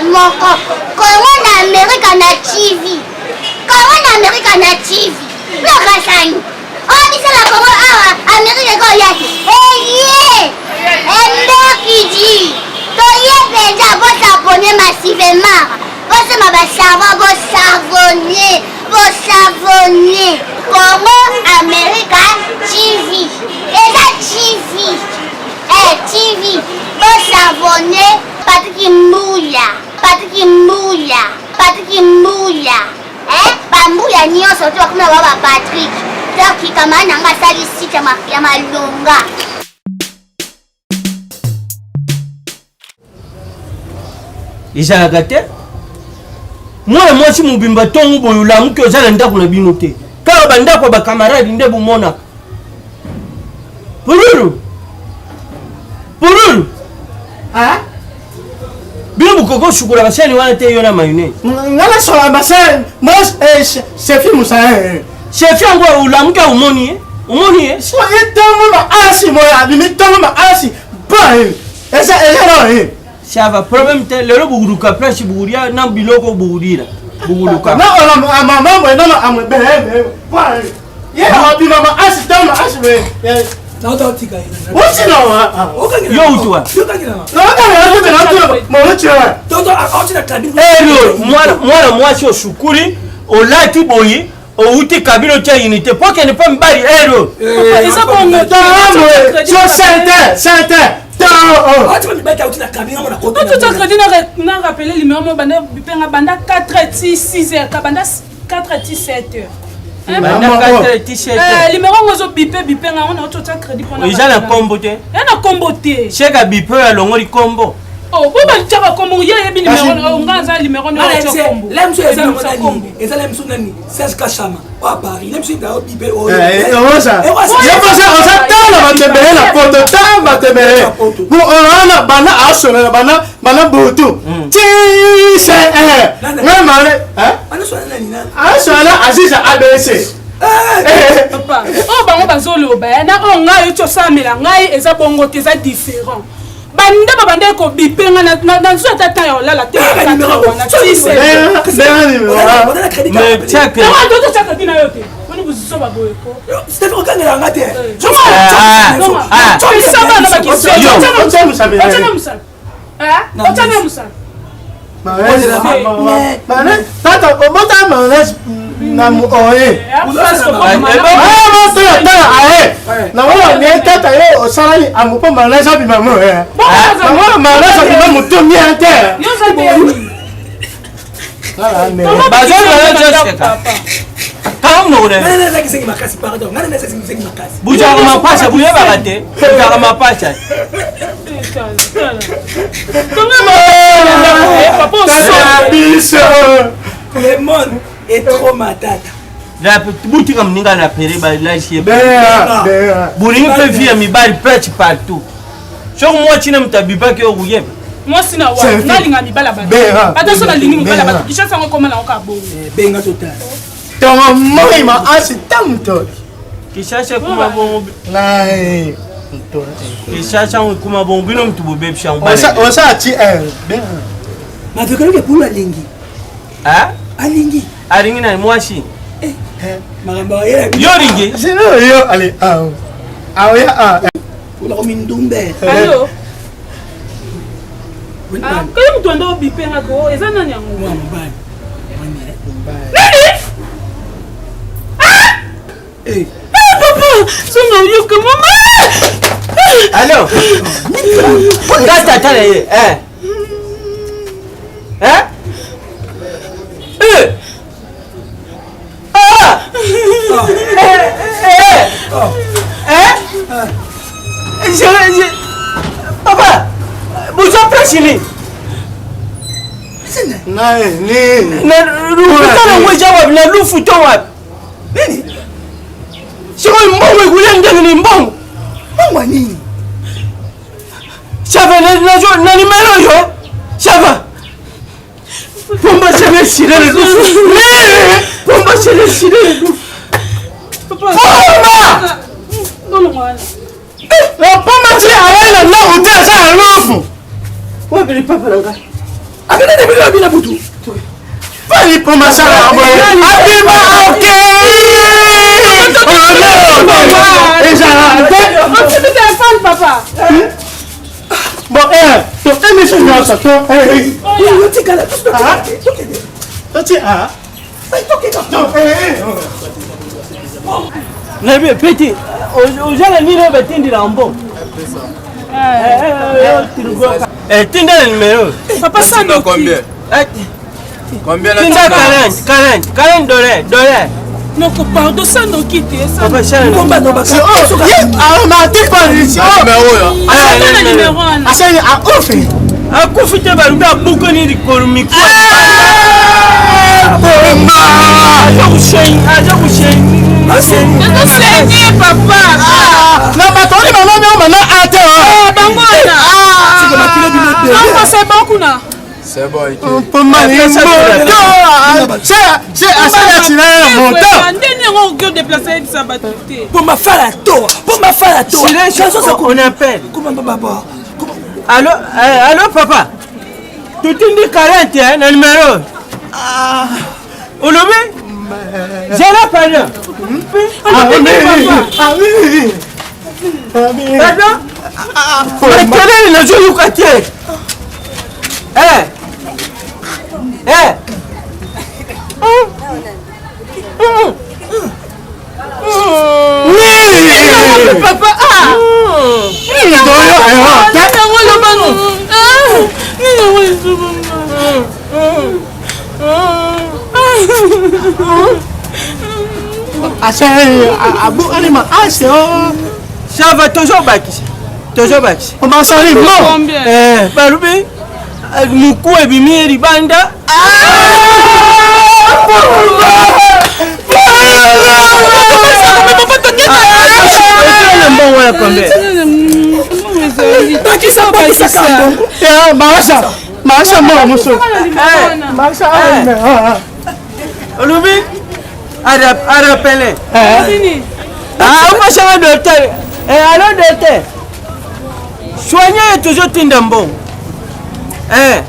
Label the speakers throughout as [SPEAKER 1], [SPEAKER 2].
[SPEAKER 1] Moko Kongo na Amerika na TV, Kongo na Amerika na TV lokasani oyo biso na Kongo awa Amerika ekoya te eye emberkidi toye mpenza bosabone massivement bosomba basavon bosavone bosavone Congo America TV eza TV eh, TV bosavone Patrick Mbuya Patrick Mbuya Patrick Mbuya eh, bambuya nyonso to bakoma ba ba Patrick donc kamara na nga asali site ya malonga.
[SPEAKER 2] Ezalaka te mwana mwasi mobimba ntongo boye olamuki oza na ndako na bino te, kaka bandako ya bakamarade nde bomonaka. Pululu pululu, bino bokoki kosukola basani wana te, yo na mayonnaise.
[SPEAKER 3] Nga nasola basani sefi mosala.
[SPEAKER 2] Sefi yango olamuki omoni ye, omoni ye.
[SPEAKER 3] So ye ntongo maasi moya abimi ntongo maasi ba eza eza na ye.
[SPEAKER 2] Ça va, problème te. Lelo bukuluka place bukulia na biloko bukulila bukuluka.
[SPEAKER 3] Na ola mama mwe na amwe be be ba ye abima maasi ntongo maasi we.
[SPEAKER 2] Yo utu mwana mwasi osukuli olati boye outi kabila otya unité po okende mpe mibali ero
[SPEAKER 4] eza bongo. Otya crédit na rappele numéro mo banda bipenga banda 4 ti 6 heures ka banda 4 ti 7 heures. Numéro yango ezobipe bipe nga ngo na otya crédit.
[SPEAKER 2] Eza na kombo te.
[SPEAKER 4] Ya na kombo te.
[SPEAKER 2] Seka bipe oyo alongoli kombo.
[SPEAKER 4] Oh, bo batiaka kombo ye ayebi numéro nga aza numéro
[SPEAKER 5] na otya kombo. Eza la miso nani Serge Kashama wa Paris la miso eza bipe oyo.
[SPEAKER 3] Oza tala bato ebele na poto, tala bato ebele wana bana asolela bana bana butu ti se ngai male asolela Aziza ABC.
[SPEAKER 4] Papa, oyo bango bazoloba na oyo ngai oti osalamela ngai eza bongo te, eza différent. Banda babanda kobipe nga nazwi ata temps ya olala te. Totyaka na yo te oni bozoba boye ko
[SPEAKER 5] okangelanga te.
[SPEAKER 4] Otyana mosala.
[SPEAKER 3] Tata obota mayonnaise na oye tala aye namona nie tata ye osalani amopo mayonnaise abima mo namona mayonnaise abima moto mien te.
[SPEAKER 2] Buzwaka mapasa boyebaka te, buzwaka mapasa.
[SPEAKER 3] Biso
[SPEAKER 5] le monde est trop matata.
[SPEAKER 2] Butika moninga na pere balasi ye bolingi mpe vi ya mibali place partout. Soki mwasi na moto abibaki oyo koyeba.
[SPEAKER 4] Mwasi na wa nalinga mibala bato ata so nalingi mobala bato Kinshasa yango ekoma nango kaka bongo.
[SPEAKER 5] Benga total.
[SPEAKER 3] Tongo moi ma asi tamtoki.
[SPEAKER 2] Kinshasa ekoma bongo.
[SPEAKER 3] Ngai
[SPEAKER 2] Kinshasa yango ekoma bongo, bino motu bobebisi yango.
[SPEAKER 3] Osa ti
[SPEAKER 5] mavekeloke pulu alingi. Alingi.
[SPEAKER 2] Alingi nani mwasi? Yo olingi?
[SPEAKER 3] Yo ale aoya.
[SPEAKER 5] Ulakomi ndumbe.
[SPEAKER 4] Allo. Koyi moto anda obipenga ko eza nani yango?
[SPEAKER 5] Mwana mobali.
[SPEAKER 4] Nani? Papa, songa oyoka mama.
[SPEAKER 2] Allo. Nga tata na ye. Eh. Eh? Eh. Ah! Eh! Eh! Eh! Je, je... Papa, bozwa place nini? Lokuta nango eza wapi? Na lufu to wapi?
[SPEAKER 5] Nini?
[SPEAKER 2] Sikoyo mbongo ekulia ndenge nini mbongo?
[SPEAKER 5] Mbongo ya nini?
[SPEAKER 2] Ça va na nimero oyo? Ça va? Pomba sele sile le lufu. Pomba sele sile le lufu.
[SPEAKER 4] Papa.
[SPEAKER 3] Pomba! Pomba ti ayai na ndako te aza na lufu.
[SPEAKER 2] Wapi lipapa na ngai?
[SPEAKER 5] Akende na bino bina butu.
[SPEAKER 3] Fali pomba sala boye. Abima okei. Ezala te.
[SPEAKER 4] Otindi telefone papa.
[SPEAKER 3] Bon, eh, to émission nyonso to.
[SPEAKER 5] Otikala tokende.
[SPEAKER 3] Toti ah.
[SPEAKER 5] Tokende.
[SPEAKER 2] Nayebi peti oza na nini oyo batindela mbongo? Tinda na numero.
[SPEAKER 4] Papa Sanoki.
[SPEAKER 6] Combien? Combien
[SPEAKER 2] Tinda 40, 40, 40 dollars, dollars.
[SPEAKER 4] Noko pardon Sanoki te.
[SPEAKER 2] Papa Sanoki.
[SPEAKER 5] Komba no baka.
[SPEAKER 3] Amati position.
[SPEAKER 4] Ata na numero wana.
[SPEAKER 3] Asali akufi.
[SPEAKER 2] Akufi te balobi abukani likolo mikuwa.
[SPEAKER 3] Pomba.
[SPEAKER 2] Aza koseng, aza koseng.
[SPEAKER 4] Ezosenye papa.
[SPEAKER 3] Na bato oyo balobi oyo mana ate.
[SPEAKER 4] Bango wana. Bango c'est bon kuna.
[SPEAKER 6] C'est bon, ok.
[SPEAKER 3] Pomba ni moto. C'est asali atina ya moto.
[SPEAKER 4] Ndenge yango okoki odeplace yebisa bato te.
[SPEAKER 5] Pomba fala toa. Pomba fala toa.
[SPEAKER 2] Silence, on appelle.
[SPEAKER 5] Comment baba?
[SPEAKER 2] Allô, allô papa. Totindi 40 hein, na numéro. Ah. Olobi? Zala pardon.
[SPEAKER 3] Ah oui.
[SPEAKER 2] Pardon? Makelele nazoyoka te. Eh. Eh.
[SPEAKER 3] Oui.
[SPEAKER 4] Papa ah.
[SPEAKER 3] Nini toyo
[SPEAKER 4] Nini yango loba no. Nini yango ezoba.
[SPEAKER 3] Ase abu alima ase o.
[SPEAKER 2] Ça va toujours bakisa. Toujours bakisa.
[SPEAKER 3] Omasali mo.
[SPEAKER 4] Combien?
[SPEAKER 2] Eh, balobi moku ebimi ye libanda. Otala mbongo ya combien?
[SPEAKER 5] Bakisa bakisa kambongo.
[SPEAKER 3] Ya maasa. Maasa mo muso. Maasa alima.
[SPEAKER 2] Olobi arapele.
[SPEAKER 4] Nini?
[SPEAKER 2] Ah, opesanga docteur. Eh, allo docteur. Soigne ye tozotinda mbongo. Eh.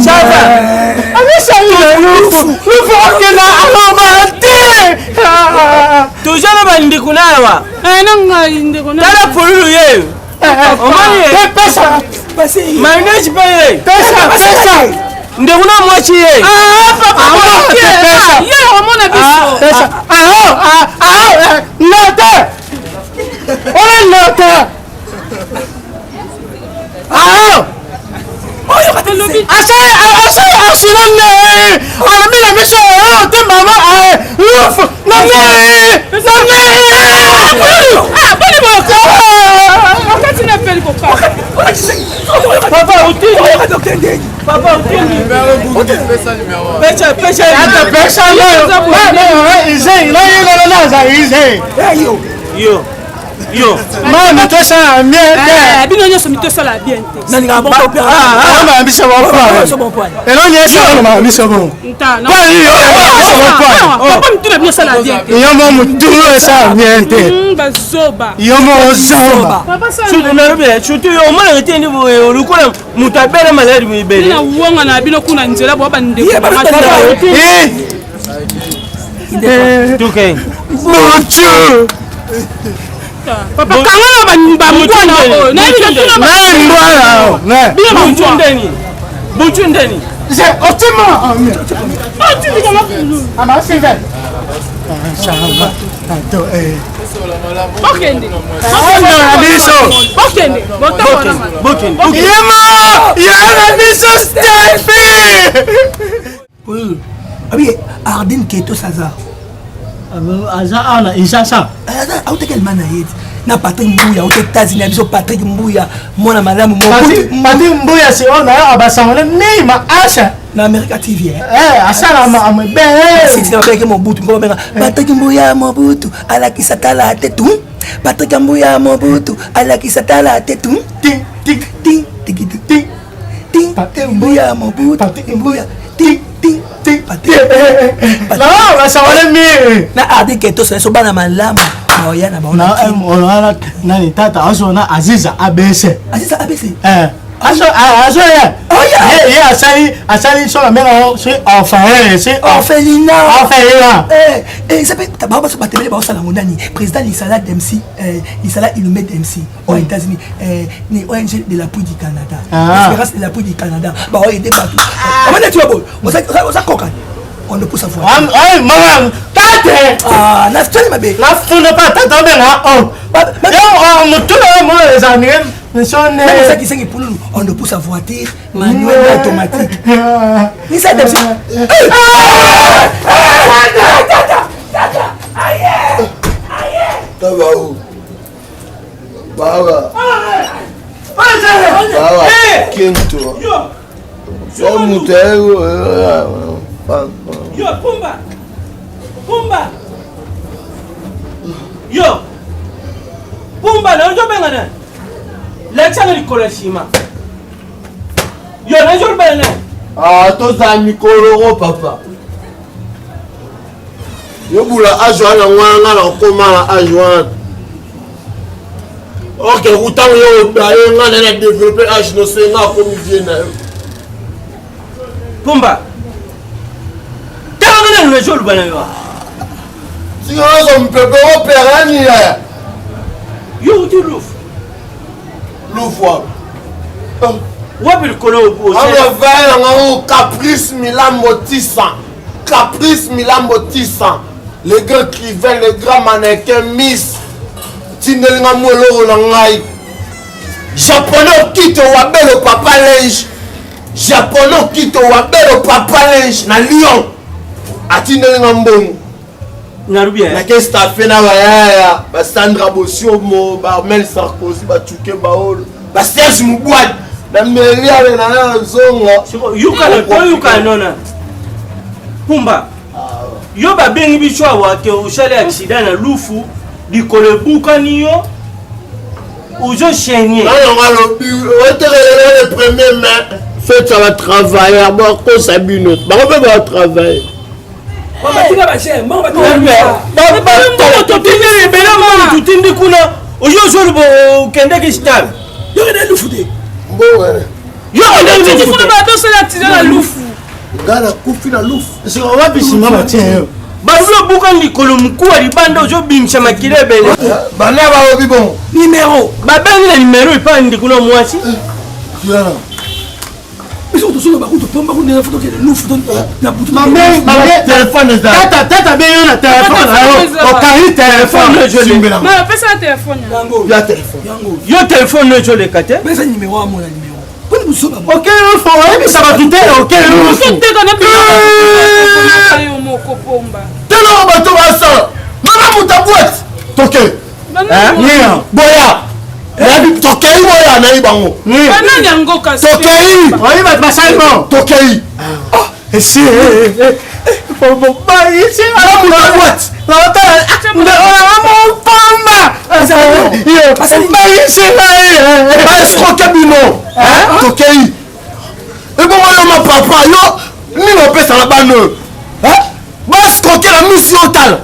[SPEAKER 2] Ça va.
[SPEAKER 3] Amisali na lufu. Lufu okenda aloma te.
[SPEAKER 2] Toza na bandeko na awa.
[SPEAKER 4] Eh, na ngai ndeko na.
[SPEAKER 2] Tala polulu ye. Omoni ye.
[SPEAKER 3] Pesa.
[SPEAKER 5] Passez.
[SPEAKER 2] Mayonnaise mpe ye.
[SPEAKER 3] Pesa pesa.
[SPEAKER 2] Ndeko na mwasi ye.
[SPEAKER 4] Ah, papa,
[SPEAKER 3] Ah,
[SPEAKER 4] ok.
[SPEAKER 3] pesa.
[SPEAKER 4] Ah, ye omona biso.
[SPEAKER 3] Pesa. Ah ah ah note. Ola note. Ah.
[SPEAKER 4] Olobi.
[SPEAKER 3] Asali asali asila ne. Alobi na biso oyo te mama lufu na ne na ne.
[SPEAKER 4] Ah, boni boka. Wakati na peli koka.
[SPEAKER 2] Papa otindi.
[SPEAKER 5] Docteur Ndeni.
[SPEAKER 2] Papa otindi.
[SPEAKER 6] Pesa numéro.
[SPEAKER 2] Pesa pesa.
[SPEAKER 3] Ata pesa nayo. Ize na ye na na za ize.
[SPEAKER 5] Eh yo.
[SPEAKER 2] Yo. Yo.
[SPEAKER 3] Ma mitosala bien te.
[SPEAKER 4] Eh, bino nyonso mitosala bien te.
[SPEAKER 5] Nani nga bon opéra.
[SPEAKER 3] Ah, ma biso bon point.
[SPEAKER 5] So bon point.
[SPEAKER 3] Elo nyesa ma biso bon.
[SPEAKER 4] Nta, na.
[SPEAKER 3] Pa yo biso bon point.
[SPEAKER 4] Papa mituna bino sala bien te.
[SPEAKER 3] Yo mo mutu esa bien te.
[SPEAKER 4] Bazoba.
[SPEAKER 3] Yo mo zoba.
[SPEAKER 4] Papa sala.
[SPEAKER 2] Surtout nalobi surtout yo omonaka te nde boye lokola moto abela maladi mibele.
[SPEAKER 4] Na wonga na bino kuna nzela bo bandeko.
[SPEAKER 5] Ye, ba-
[SPEAKER 3] Eh. Eh.
[SPEAKER 2] Toke.
[SPEAKER 3] Mutu.
[SPEAKER 4] Papa kanga na bambwana oyo. Nayebi na tuna ba.
[SPEAKER 3] Na mbwana. Ne.
[SPEAKER 4] Bino
[SPEAKER 2] Butu
[SPEAKER 4] bambwa.
[SPEAKER 2] ndeni. Butu ndeni.
[SPEAKER 3] C'est optimum.
[SPEAKER 4] Otindi kama kulu.
[SPEAKER 3] Ama c'est Ça va. Attends, eh.
[SPEAKER 4] Bokende.
[SPEAKER 3] Ona biso.
[SPEAKER 4] Bokende. Botambola.
[SPEAKER 2] Bokende. Bokende.
[SPEAKER 3] Yema! Yana biso Steffi!
[SPEAKER 5] Oui. Abi Arden Keto Saza.
[SPEAKER 3] Aza awa na Kinshasa.
[SPEAKER 5] Aza autaki Allemagne na ye. Na Patrick Mbuya, aux États-Unis, biso Patrick Mbuya, mwana malamu
[SPEAKER 3] Patrick Mbuya si on a abasangole nei ma asha
[SPEAKER 5] na America TV
[SPEAKER 3] eh, eh asala ma amwe be
[SPEAKER 5] sisi na keke Mobutu ngoma benga Patrick Mbuya Mobutu alakisa tala te tu Patrick Mbuya Mobutu alakisa tala te tu
[SPEAKER 3] ting ting
[SPEAKER 5] ting ting ting ting Patrick Mbuya Mobutu Patrick Mbuya ting ting ting Patrick
[SPEAKER 3] Non, basangole mi
[SPEAKER 5] na Ardi Keto so bana malamu baoya na bango
[SPEAKER 3] na nani tata azona Aziza ABC
[SPEAKER 5] Aziza ABC
[SPEAKER 3] eh azo azo ye ye ye asali asali so bamenga yango soki orphelin soki
[SPEAKER 5] orphelinat
[SPEAKER 3] orphelinat
[SPEAKER 5] eh eh ça peut ba ba batebele ba osala ngo nani président Lisala Dempsey eh Lisala Inoume Dempsey aux États-Unis eh ni ONG de l'appui du Canada Espérance de l'appui du Canada ba o aider partout comment tu vas bon oza koka on ne pousse à voir
[SPEAKER 3] ay mama tate
[SPEAKER 5] ah na tali mabe
[SPEAKER 3] na funda pa tata obenga o yo motu na yo mo ezala ndenge
[SPEAKER 5] Même qui sengi pululu, on ne pousse à voiture manuelle automatique. Ni ça dem.
[SPEAKER 6] Taba où Baba. Baba. Kento. Yo moto
[SPEAKER 2] Yo Pumba. Pumba. Yo. Pumba na ozobenga nani? Lakisa likolo ya nsima. Yo nazoloba nani?
[SPEAKER 6] Ah, tozala mikolo o papa. Yo bula age wana wana nga na okoma na age wana. Ok, ntango yo obaye nga na na développer age no se nga akomi vie na yo.
[SPEAKER 2] Pumba. Tala nga nanu nazoloba na yo.
[SPEAKER 6] Tika ozo mpepe opera ni yaya.
[SPEAKER 2] Yo uti lufu.
[SPEAKER 6] Lufu wapi?
[SPEAKER 2] Wapi likolo
[SPEAKER 6] Awa yango Caprice Milambo Tissa. Caprice Milambo Tissa. Le grand écrivain, le grand mannequin Miss. Tindeli nga mwa eloko na ngai. Japonais okito wabelo papa linge. Japonais okito wabelo papa linge na Lyon. Atindeli nga mbongo.
[SPEAKER 2] Narubi eh.
[SPEAKER 6] Nake staffe na bayaya ba Sandra Bosiomo, ba Armel Sarkozy, ba Chuke Baolo, ba Serge Mubwadi. Na meli ale na na zonga.
[SPEAKER 2] Yuka na to yuka nona. Pumba. Yo babengi biso awa ke osali accident na lufu likolo ebukani yo ozo chaigner.
[SPEAKER 6] Nani yango alobi otekelele le premier mai fete ya batravailleur bakosa bino bango mpe batravaille
[SPEAKER 2] mbongo totindi ebele mbongo totindi kuna oyo ozoloba okendeki stade
[SPEAKER 5] yokende lufu te
[SPEAKER 4] na lufu
[SPEAKER 6] nga nakufi na lufu
[SPEAKER 3] wapi nsima batie yo
[SPEAKER 2] balobi obuka likolo mokuwa libanda ozobimisa makila ebele
[SPEAKER 6] bana balobi bongo
[SPEAKER 5] nimero
[SPEAKER 2] babengi na nimero epai ndeko na mwasi
[SPEAKER 5] biso tosolo bakutu pomba kuna foto kende lufu na butu
[SPEAKER 6] telefone eza
[SPEAKER 3] tata tata bengi yo na telefone na yo okangi telefone
[SPEAKER 4] pesa telefone
[SPEAKER 6] ya telefone
[SPEAKER 2] yo telefone ezoleka te
[SPEAKER 5] pesa nimero amona nimero mponi busoba
[SPEAKER 3] oke lufu oyebisa bato te oke lufu
[SPEAKER 6] teloko bato basala mama moto abwati toke boya nayebi tokei boya nayebi bango tokei
[SPEAKER 3] oyebi bato basali bon
[SPEAKER 6] tokei
[SPEAKER 3] esi mopamba bayisi ngai
[SPEAKER 6] baescroke bino tokei ebongo yo mapapa yo nini opesa na bana oyo baescroke na misi yo tala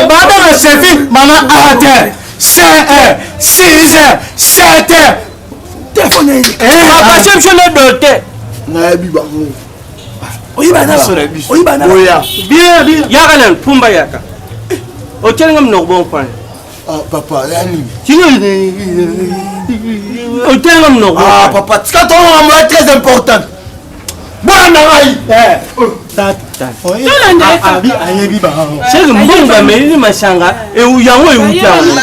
[SPEAKER 3] babana sefi mana 1 5 6 7
[SPEAKER 5] telefone
[SPEAKER 2] bapase biso na dote
[SPEAKER 6] nayebi bango
[SPEAKER 5] oyibana
[SPEAKER 2] bien yaka nanu pumba yaka otyelinga monoko bongo pana
[SPEAKER 6] papa ya nini
[SPEAKER 2] otyelinga monoko
[SPEAKER 6] ah papa tika tolonga moya très important bwana na ngai
[SPEAKER 3] ayebi bango
[SPEAKER 2] seke mbongo amelini masanga yango euti yango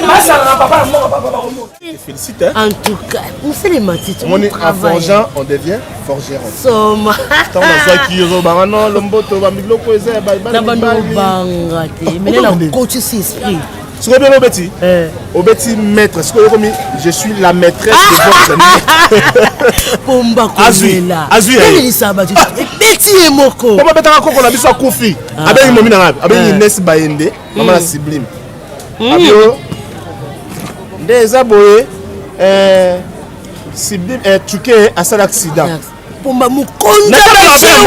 [SPEAKER 3] basanga.
[SPEAKER 5] Papa moko papa bakomona.
[SPEAKER 6] Félicite hein.
[SPEAKER 7] En tout cas, mosala emati
[SPEAKER 6] Omoni en forgeant, on devient forgeron.
[SPEAKER 7] Soma.
[SPEAKER 6] Ntango nazwaki yo ozobanga no lomboto bamiloko eza ya
[SPEAKER 7] Na bando obanga te. Mene na kotisi esprit.
[SPEAKER 6] Sikoyo bien obeti
[SPEAKER 7] eh.
[SPEAKER 6] Obeti maître sikoyo okomi je suis la maîtresse de votre maître.
[SPEAKER 7] Pomba kolela.
[SPEAKER 6] Azwi
[SPEAKER 7] elelisa bato ebeti ye moko.
[SPEAKER 6] Pomba betaka koko na biso akufi.
[SPEAKER 7] Ah.
[SPEAKER 6] Abengi momi na ngai, abengi
[SPEAKER 7] eh.
[SPEAKER 6] Ines Bayende, mama na Sublime.
[SPEAKER 7] Abio
[SPEAKER 6] nde eza boye eh, Sublime eh, Tuke asala accident.
[SPEAKER 7] Pomba mokonzi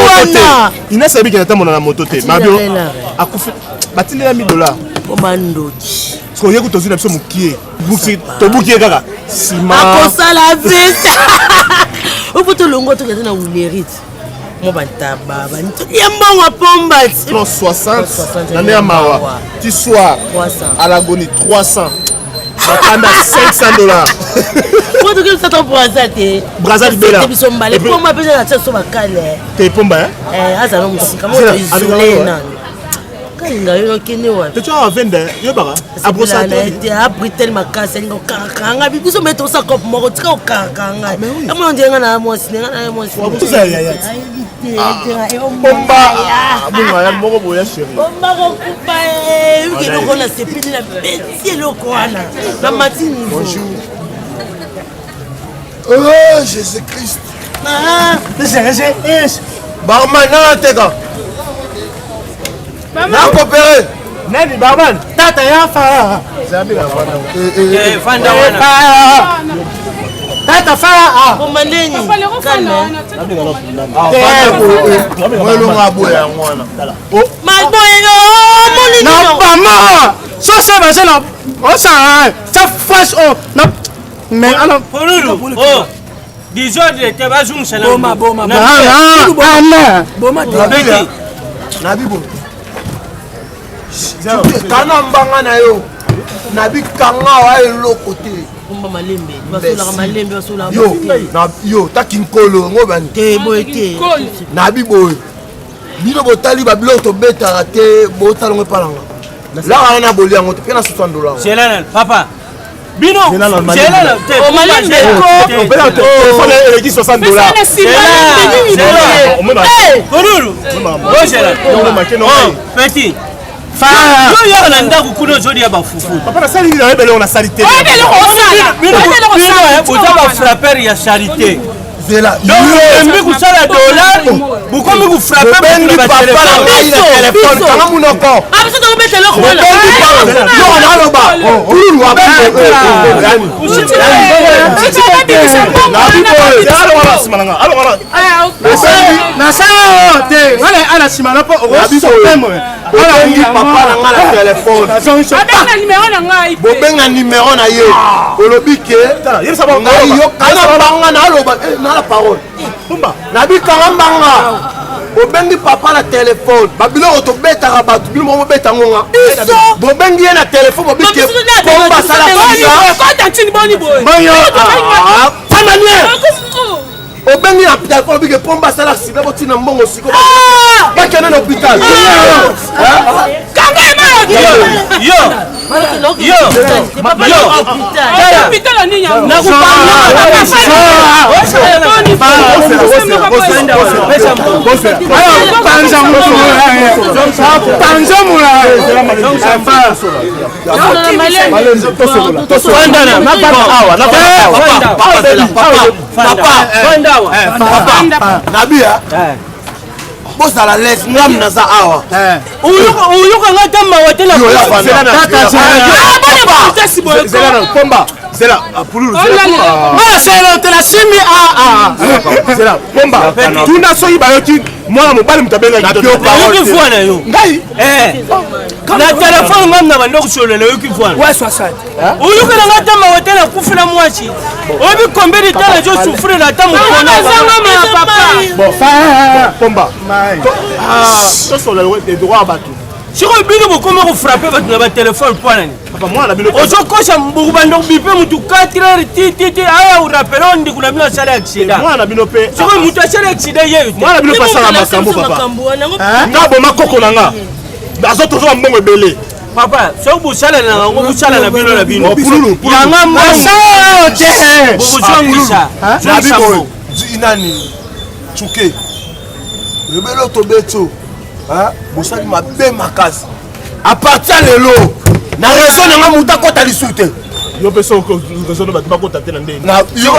[SPEAKER 7] wana.
[SPEAKER 6] Ines abiki na tambola na moto te. Mabio akufi batindela 1000 dollars.
[SPEAKER 7] Pomba ndoki.
[SPEAKER 6] Sikoyo ye kutu ozwi na biso mokie. Tobuki ye kaka nsima.
[SPEAKER 7] Akosala vite. Opo tolongwa tokende na Wilerite. Mwa bantaba ya mbongo ya pomba.
[SPEAKER 6] 60 na nde ya mawa. Ti soir à l'agonie 300. Bakanda 500 dollars.
[SPEAKER 7] Po toki biso to Brazza te.
[SPEAKER 6] Brazza libela.
[SPEAKER 7] Biso mbale pomba mpe na tia so bakale.
[SPEAKER 6] Te pomba hein?
[SPEAKER 7] Eh azala mosika mo to isolé nani. Kalinga yo okende wapi?
[SPEAKER 6] Te tu as vende yo baka. Abrosa
[SPEAKER 7] te. Abritel makasi alinga okangakanga biso me tosa cope moko tika okangakanga. Amona ndenge nga na mwasi nga na mwasi.
[SPEAKER 6] Wabuza ya ya. Pomba abunga ya moko boya chérie.
[SPEAKER 7] Pomba kokufa eh ukende kona sepeli na beti eloko wana na mati niveau.
[SPEAKER 6] Bonjour.
[SPEAKER 8] Oh Jésus-Christ.
[SPEAKER 7] Ah.
[SPEAKER 8] Barman, nana teka. Nakopere.
[SPEAKER 3] Nani barman? Tata ya fa.
[SPEAKER 2] Fanda wana.
[SPEAKER 3] Tata fa.
[SPEAKER 7] Pomba ndeni. Calme.
[SPEAKER 8] Mwelonga aboya yango wana.
[SPEAKER 7] Maboye omoni
[SPEAKER 3] Na pama. So se ba na. O sa sa fresh o na mais alors
[SPEAKER 2] Polulu. Oh. Désordre te bazongisa na.
[SPEAKER 5] Boma boma.
[SPEAKER 3] Boma.
[SPEAKER 5] Boma
[SPEAKER 2] te.
[SPEAKER 8] Nabi bo. Kana mbanga na yo. Nabi kanga wa eloko te.
[SPEAKER 7] Pomba malembe basolaka malembe basolaka
[SPEAKER 8] yo na yo taki nkolo ngo bani
[SPEAKER 7] te boye te
[SPEAKER 8] nabi boye bino botali babiloko tobetaka te botala ngo epa nanga laka wana boli yango te mpe na 60 dollars
[SPEAKER 2] Zela na papa. Bino zela na te.
[SPEAKER 7] Malembe
[SPEAKER 6] ko. Telefone eleki 60 dollars.
[SPEAKER 2] Polulu. Bozela. Oh, petit. Yo yaka na ndako kuna ozolia bafufu.
[SPEAKER 6] Papa nasali nini nayebi eloko nasali te.
[SPEAKER 2] Boza bafrappeur ya charité.
[SPEAKER 8] Zela.
[SPEAKER 2] Olembi kosala dollar bokomi kofrappe
[SPEAKER 8] Bobengi papa na ngai na telefone kanga munoko.
[SPEAKER 7] Biso tokobeta eloko wana.
[SPEAKER 8] Bobengi papa. Yo naloba. Kululu
[SPEAKER 3] Nasala te ngala ala nsima na mpo okosopemwe.
[SPEAKER 8] Bobengi papa na ngai na telefone.
[SPEAKER 4] Abenga numero na ngai.
[SPEAKER 8] Bobenga numero na ye. Olobi ke ngai yo kana mbanga naloba na la parole. Nabikanga mbanga. Bobengi papa na telefone. Babiloko tobetaka bato bino moko bobeta ngo nga. Bobengi ye na telefone bobi ke pomba asala
[SPEAKER 3] Fanda nie.
[SPEAKER 8] Obengi na telefone obi ke pomba asala accident botina mbongo siko bakende na hôpital.
[SPEAKER 4] Kanga ye
[SPEAKER 2] Yo. Yo. Yo.
[SPEAKER 4] Hôpital nini yango?
[SPEAKER 3] Panza mula.
[SPEAKER 2] Fanda.
[SPEAKER 8] Nabi bozala lese ngam naza awa.
[SPEAKER 2] Oyokanga ata mawa te na
[SPEAKER 6] Pomba zela pululu
[SPEAKER 3] Maselo te la simi a
[SPEAKER 6] zela pomba tuna soki bayoki mwana mobali moto abengaki
[SPEAKER 2] Nayoki voix na yo.
[SPEAKER 6] ngai
[SPEAKER 2] Na telefone ngam na bando kosolola nayoki voix.
[SPEAKER 5] Ouais 60.
[SPEAKER 2] Oyokelanga ata mawa te nakufi na mwasi. Oyebi combien de temps nazosouffrir na ata mokona.
[SPEAKER 6] Bon pomba tosola droit ya bato.
[SPEAKER 2] Sikoyo bino bokoma kofrappe bato na batelefone mpo nani?
[SPEAKER 6] Papa mwana na bino
[SPEAKER 2] Ozokosa mbuku bando bipe mutu 4 heures ti ti ti aya urapele oyo ndeko na bino asali accident.
[SPEAKER 6] Mwana na bino mpe
[SPEAKER 2] Sikoyo mutu asali accident ye te.
[SPEAKER 6] mwana na bino mpe asala makambo papa. Nga boma koko na nga azo tozwa mbongo ebele.
[SPEAKER 2] Papa, soki bosalela na yango bosala na bino na bino.
[SPEAKER 6] Oh, pululu, pululu.
[SPEAKER 2] Yanga
[SPEAKER 3] Nasala te.
[SPEAKER 2] Bokozongisa.
[SPEAKER 6] Nabi
[SPEAKER 2] Zongisa
[SPEAKER 6] boye
[SPEAKER 2] mbongo.
[SPEAKER 6] Nani Tsuke ebele tobeti o bosali mabe makasi à partir ya lelo na raison na nga moto akɔta lisusu te.
[SPEAKER 9] Yo mpe soki raison bato bakota te na ndenge.
[SPEAKER 6] Na yo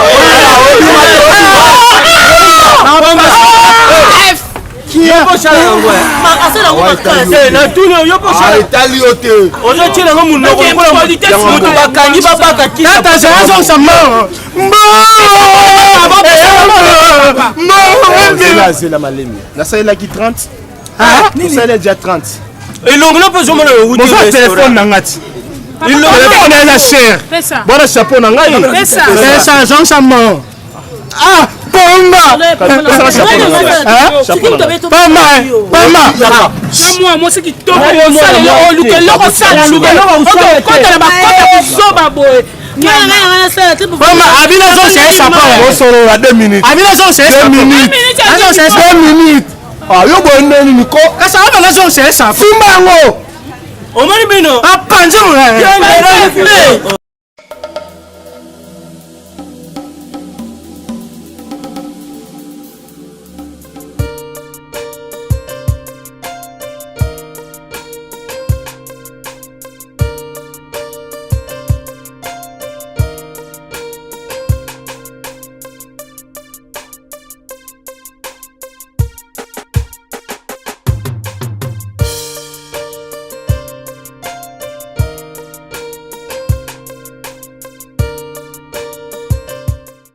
[SPEAKER 2] Natuni yo
[SPEAKER 6] etali yo te.
[SPEAKER 2] Ozotiela yango monoko lokola moto bakangi babaka.
[SPEAKER 3] Tata azongisa mbongo.
[SPEAKER 9] Zela, zela malemi. Nasalelaki 30. Nasaleli dia 30.
[SPEAKER 2] Elongo mpe ozomona.
[SPEAKER 9] Boza telefone na nga ti. Telefone eza cher.
[SPEAKER 4] Pesa.
[SPEAKER 9] Bona chapeau na ngai.
[SPEAKER 4] Pesa.
[SPEAKER 3] Pesa, azongisa mbongo. Ah, pomba. Pamba, pamba.
[SPEAKER 4] Na mwa mwasi kitoko osalela oluka eloko osala okota na bakota kozoba boye.
[SPEAKER 3] Pamba, abina azongisa ye chapeau.
[SPEAKER 6] Osolola 2 minutes.
[SPEAKER 3] Abina azongisa ye
[SPEAKER 6] 2
[SPEAKER 3] chapeau.
[SPEAKER 6] minutes.
[SPEAKER 3] Azongisa ye chapeau.
[SPEAKER 6] 2 minutes. Ah, yo boye nde nini ko?
[SPEAKER 3] Kasi abana azongisa ye chapeau.
[SPEAKER 6] Simba yango.
[SPEAKER 2] Omoni bino.
[SPEAKER 3] Apanzi.
[SPEAKER 2] Bien.